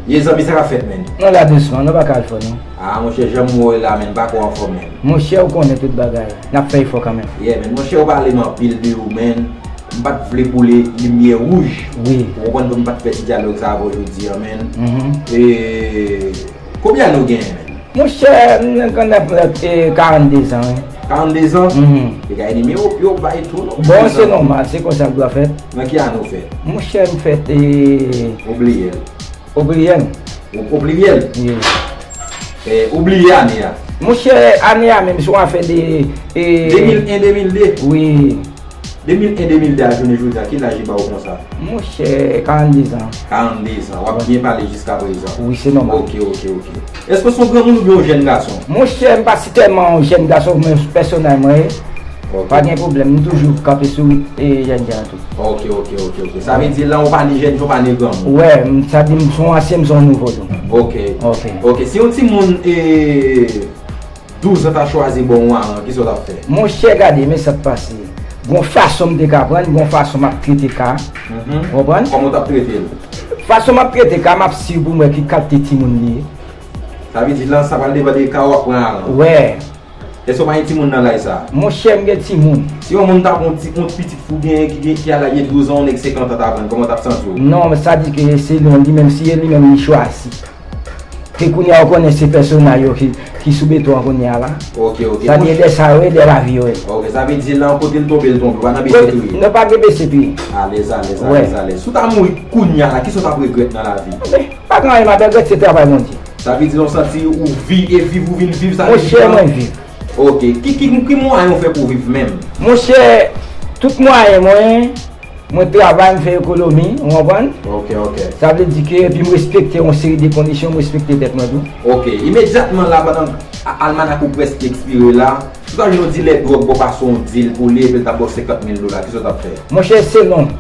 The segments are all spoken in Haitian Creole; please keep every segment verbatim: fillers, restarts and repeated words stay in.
Ye zanmi, sa k ap fèt, menn? Nou la dousman, nou pa ka al fò non. Ah monchè, jan m wè w la, menn, m pa kwè w anfòm, menn. Monchè, ou konnen tout bagay, n ap fè efò kanmenm. Yeah, menn, monchè, ou pale m anpil de ou, menn. M pa t vle boule limyè wouj. Wi. Ou konprann, pou m pa t fè ti dyalòg sa avè w jodi a, menn. Mhm. E konbyen ane w genyen, menn? Monchè, m nan gannap e karannde zan, wi. Karannde zan? Mhm. Te gaye nimewo pye w bay tou non. Bon, se nòmal, se konsa l dwa fèt. Nan ki ane w fèt? Monchè, m fèt e. Ou bliye l. Ou bliye l. Ou bliye l? Wi. E, ou bliye ane a? Monchè, ane a menm, se yon afè de. E, de mil en, de mil de? Wi. De mil en, de mil de a jounen jodi a, ki laj li ba w konsa? Monchè, karannde zan. Karannde zan. W ap byen pale jiskaprezan. Wi, se nòmal. Ok, ok, ok. Èske w se yon granmoun oubyen yon jèn gason? Monchè, m pa si tèlman yon jèn gason, men pèsonèl mwen ye. Ok. Pa gen pwoblèm, m toujou kanpe sou rit e jèn jan an tou. Ok, ok, ok, ok. Sa vle di la, ou pa ni jèn jan, ou pa ni granmoun. Wè, m, sa di m se yon ansyen, m se yon nouvo tou. Ok. Ok. Ok, si yon timoun e douz an ta chwazi ba w yon aran, kisa w t ap fè? Monchè, gade, men sa k pase. Gon fason m te ka pran l, gon fason m ap trete ka a. Mhm. Ou konprann? Kòman w t ap trete l? Fason m ap trete ka a, m ap si pou m wè ki kalite timoun li ye. Sa vle di, lan sa pral depann de ka w ap pran aran. Wè. Èske w pa gen timoun nan laj sa a? Monchè, m gen timoun. Si yon moun ta pran yon ti, yon pitit fi w genyen ki gen, ki al laj douz an, yon nèg senkant an ta pran l, kòman w t ap santi w? Non, sa di ke se li, li menm, si e li menm li chwazi. Ke kounye a ou konnen se pèsonaj yo ki, ki sou beton an kounye a la. Ok, ok. Sa di e de sa yo ye, de lavi yo ye. Ok, sa vle di lan kote l tonbe, l tonbe, ou pa nan bese tou ye. Non, pa gen bese tou ye. Alèz, alèz, alèz, alèz. Si w ta mouri kounye a la, kisa w t ap regrèt nan lavi? Men, pa gen anyen m ap regrèt, se travay Bondye. Sa vle di nan yon santi ou vi e viv ou vin viv sa vle di. Monchè, mwen viv. Ok, ki, ki, ki mwayen ou fè pou w viv menm? Monchè, tout mwayen mwen, mwen travay, m fè ekonomi, ou konprann? Ok, ok. Sa vle di ke, epi m respekte yon seri de kondisyon, m respekte tèt mwen tou. Ok, imedyatman la, pandan almanak ou prèske ekspire la, si w ta jwenn yon dilè dwòg bò pase w yon dil pou li, epi l ta ba w senkant mil dola, kisa w t ap fè? Monchè, selon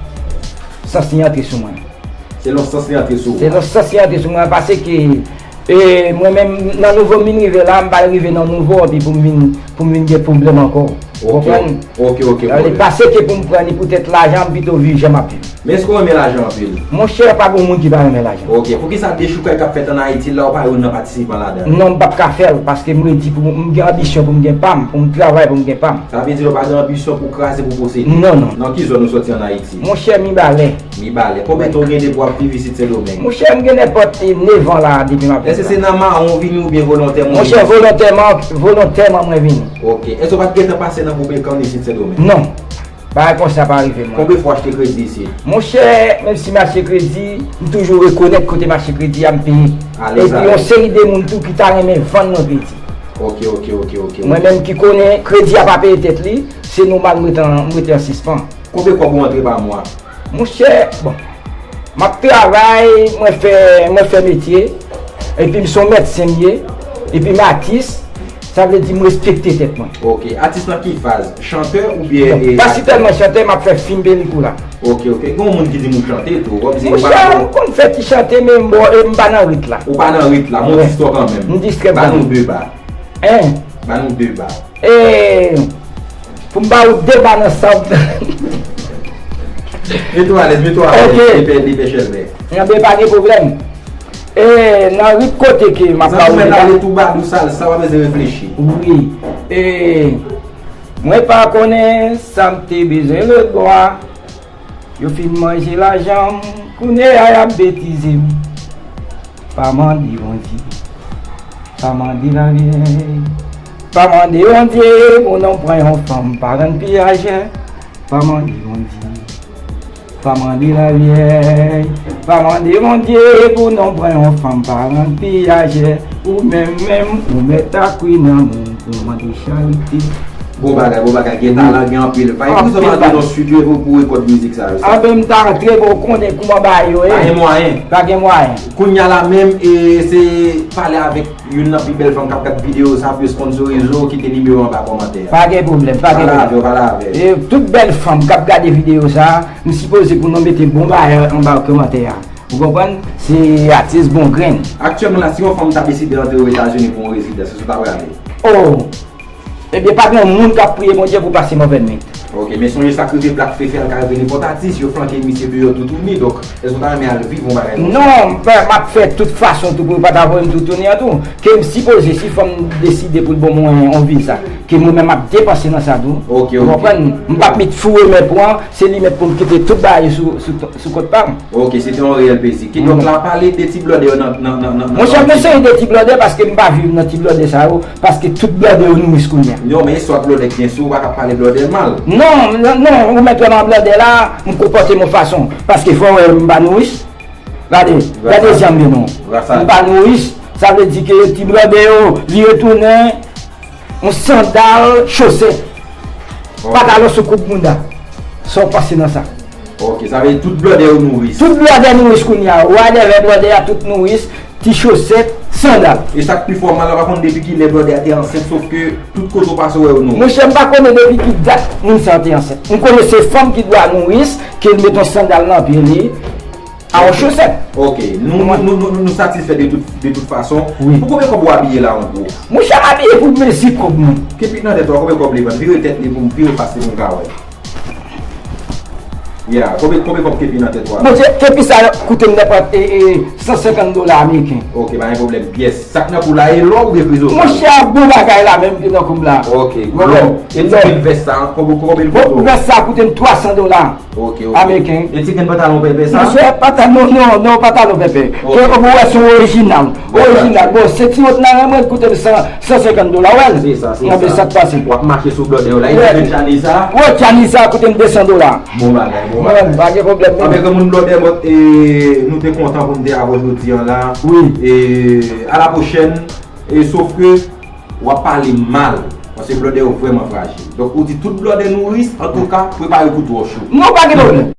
sans li antre sou mwen. Selon sans li antre sou ou. Selon sans li antre sou mwen, paske e, mwen menm, nan nivo m vin rive la, m pa rive nan nivo anpi pou m vin, pou m vin gen pwoblèm ankò. Ou konprann? Ok, ok, ok. Sa vle di, pase ke pou m pran li poutèt lajan, m pito viv jan m ap viv. Men èske w renmen lajan anpil? Monchè, pa gen moun ki pa renmen lajan. Ok, poukisa dechoukay k ap fèt ann Ayiti la, ou pa youn nan patisipan ladan l? Non, m p ap ka fè l, paske m redi pou m, m gen anbisyon pou m gen pa m, pou m travay pou m gen pa m. Sa vle di ou pa gen anbisyon pou w kraze, pou w posede? Non, non. Nan ki zòn ou soti ann Ayiti? Monchè, Mibalè. Mibalè. Konbyen tan ou gen depi w ap viv isit Sendomeng? Monchè, m gen nenpòt nevan la depi m ap viv la. Èske se nan mawon ou vini oubyen volontèman ou vini? Monchè, volontèman, volontèman mwen vini. Ok. Èske w pa t gentan pase nan Koupekòn isit Sendomeng? Non. Bagay konsa pa rive mwen. Konbyen fwa w achte kredi isit? Monchè, menm si m achte kredi, m toujou rekonèt kote m achte kredi a, m peye. Epi yon seri de moun tou ki ta renmen vann mwen kredi. Ok, ok, ok, ok. Mwen menm ki konnen kredi a pa peye tèt li, se nòmal m rete an, m rete an sispan. Konbyen kòb ou antre pa mwa? Monchè, bon, m ap travay, mwen fè, mwen fè metye, epi m se yon medsen m ye, epi m atis, sa vle di m respekte tèt mwen. Ok, atis nan ki faz? Chantè oubyen e aktè? Non, pa sitèlman chantè, m ap fè fim, pelikoul la. Ok, ok. Gen yon moun ki di m ou chante tou, kòmsi ou pa. Monchè, m konn fè ti chante, men m, m pa nan rit la. Ou pa nan rit la, men w distrè kanmenm. M distrè kanmenm. Ba nou de ba. Hein? Ba nou de ba. Eee, pou m ba ou de ba nan sab. Mete w alèz, mete w alèz, li pè, li pè chèlbè. Anben, pa gen pwoblèm. Eee, nan rit kote ke m ap ba ou de ba. Zanmi mwen, pale toubadou, salsa, w ap bezwen reflechi. Wi. Eee, mwen pa konnen sa m te bezwen lòtbò a. Yo fin manje lajan m, kounye a y ap betize m. Pa mande Bondye, pa mande lavyèj. Pa mande Bondye pou nou pran yon fanm pa rann piyajè. Pa mande Bondye, pa mande lavyèj. Pa mande Bondye pou nou pran yon fanm pa rann piyajè. Ou menm menm, ou mèt akwi nan moun pou mande charite. Bon bagay, bon bagay. Gen talan, gen anpil. Pa gen pou sa pa gen yon studio pou, pou rekòd mizik sa yo. Anben m ta antre, bon, ou konnen kouman bagay yo ye. Pa gen mwayen. Pa gen mwayen. Kounye a la menm, e, se pale avèk youn nan pi bèl fanm k ap gad videyo sa pou yo sponsorize w, kite nimewo anba kòmantè a. Pa gen pwoblèm, pa gen pwoblèm. Pale avè w, pale avè l. E tout bèl fanm k ap gade videyo sa, m sipoze pou nou mete bon bagay anba kòmantè a. Ou konprann? Se atis bon grenn. Aktyèlman la, si yon fanm ta deside antre Ozetazini pou yon rezidans, èske w ta prale? Oh! Ebyen, pa gen yon moun k ap priye Bondye pou pase move nwit. Ok, men sonje sa k rive Black Fefe al ka rive nenpòt atis, yo flanke misye deyò toutouni, donk, èske w ta renmen al viv yon bagay konsa? Non, m pa, m ap fè tout fason tou pou yo pa ta voye m toutouni an tou. Ke m sipoze, si fanm deside pou l ban mwen yon viza, ke mwen menm m ap depanse nan sa tou. Ok, ok. Ou konprann? M p ap met foure men pran, se li menm pou m kite tout bagay sou, sou, sou kont pa m. Ok, se te yon reyèl plezi. Kidonk la, pale de ti blòdè yo nan, nan, nan, nan, nan. Monchè, mwen se de ti blòdè paske m pa viv nan ti blòdè sa yo, paske tout blòdè yo nouris kounye a. Non, men istwa blòdè ki gen sou, ou pa ka pale blòdè mal. Non, non, non, ou mèt wè m an blòdè la, m konpòte m yon fason. Paske fò w wè m pa nouris. Gade, gade zye m byen non. M pa nouris, sa vle di ke ti blòdè yo, li retounen, yon sandal, chosèt. Ok. Pantalon sou koub mounda. Sa w panse nan sa? Ok, sa vle di tout blòdè yo nouris. Tout blòdè nouris kounye a. Whatever blòdè a tout nouris, ti chosèt, sandal. E sa k pi fò mal la, pa konn depi kilè blòdè a te ansent, sof ke tout kote w pase w wè yo nouris. Monchè, m pa konnen depi ki dat moun sa te ansent. M konnen se fanm ki dwa nouris, ke l met yon sandal nan pye li, a yon chosèt. Ok, nou, nou, nou, nou, nou satisfè de tout, de tout fason. Wi. Pou konbyen kòb ou abiye la, an gwo? Monchè, m abiye pou mezi kòb mwen. Kepi nan tèt ou a, konbyen kòb li vann? Vire tèt li pou m, vire fas li pou m ka wè. Ya, konbyen, konbyen kòb kepi nan tèt ou a? Monchè, kepi sa koute m nenpòt, e, e, san senkant dola ameriken. Ok, pa gen pwoblèm pyès. Sa k nan kou la, e lò oubyen krizotan? Monchè, a bon bagay la menm ki nan kou m la. Ok, lò. E ti pil vès sa, konbyen, konbyen l koute w? Bon, vès sa koute m twa san dola. Ok, ok. Ameriken. E ti grenn pantalon pèpè sa? Monchè, pantalon, non, non, pantalon pèpè. Ok. Ke ou wè se orijinal. Orijinal. Bon, se ti wòt la, mwen koute m san, san senkant dola, wè l. Se sa, se sa. Sa k pase. W ap mache sou blòdè yo la. E ti grenn chani sa? Wè, chani sa koute m de san dola. Bon bagay, bon bagay. Wè, pa gen pwoblèm, non. Anben, granmoun blòdè, bon, e, nou te kontan pou n te avè w jodi an la. Wi. E, a la pwochèn. E, sof ke w ap pale mal, paske blòdè yo vrèman frajil. Donk, ou di tout blòdè nouris, antouka, prepare pou twò cho. Non, pa gen pwoblèm.